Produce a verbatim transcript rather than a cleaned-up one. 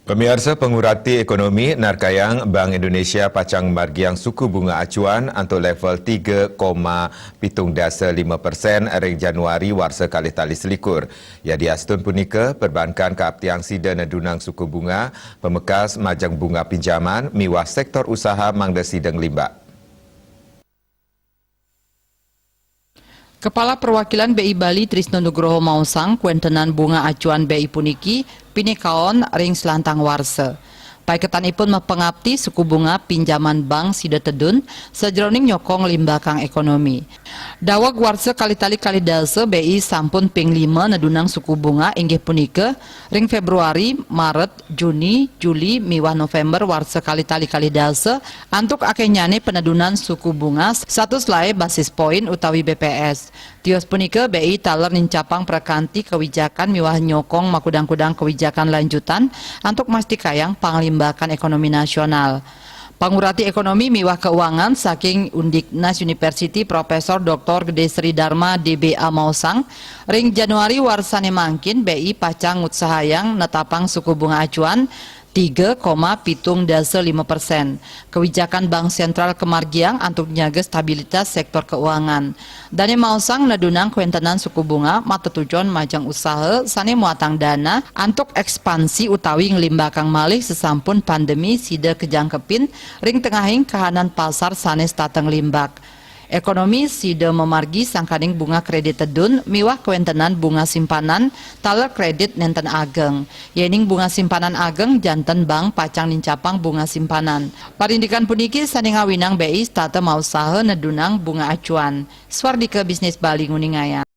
Pamiarsa, pangurati ekonomi narkayang Bank Indonesia pacang margiang suku bunga acuan antuk level tiga koma pitung dasa lima persen ring Januari warsa kalih tali selikur. Yadiastun punika, perbankan kaaptiang sida nedunang suku bunga pamekas majeng bunga pinjaman miwah sektor usaha mangda sida nglimbak. Kepala Perwakilan B I Bali Trisno Nugroho maosang, kuentenan bunga acuan B I puniki pinikaon ring selantang warsa. Paiketanipun mapangapti suku bunga pinjaman bank sida tedun sajeroning nyokong limbakang ekonomi. Daweg warsa kalih tali kalih dasa, B I sampun ping lima nedunang suku bunga, inggih punika ring Februari, Maret, Juni, Juli, miwah November warsa kalih tali kalih dasa, antuk akehnyané penedunan suku bunga satus laé basis poin utawi B P S. Tios punika, B I taler nincapang prakanti kawijakan miwah nyokong makudang-kudang kawijakan lanjutan antuk mastikayang panglimbakan ekonomi nasional. Pangurati ekonomi miwah keuangan saking Undiknas University, Profesor Doktor Gede Sri Dharma, D B A, maosang, ring Januari warsané mangkin, B I pacang ngutsahayang netapang suku bunga acuan tiga koma pitung dasa lima persen. Kawijakan Bank Sentral kamargiang antuk nyaga stabilitas sektor keuangan. Dané maosang, nedunang kuentenan suku bunga matetujon majeng usaha sané muatang dana antuk ekspansi utawi nglimbakang malih sasampun pandemi sida kajangkepin ring tengahing kahanan pasar sané setata nglimbak. Ekonomi sida mamargi sangkaning bunga kredit tedun miwah kuentenan bunga simpanan taler kredit nénten ageng. Yéning bunga simpanan ageng, janten bank pacang nincapang bunga simpanan. Parindikan puniki sané ngawinang B I setata mausaha nedunang bunga acuan. Swardika Bisnis Bali nguningayang.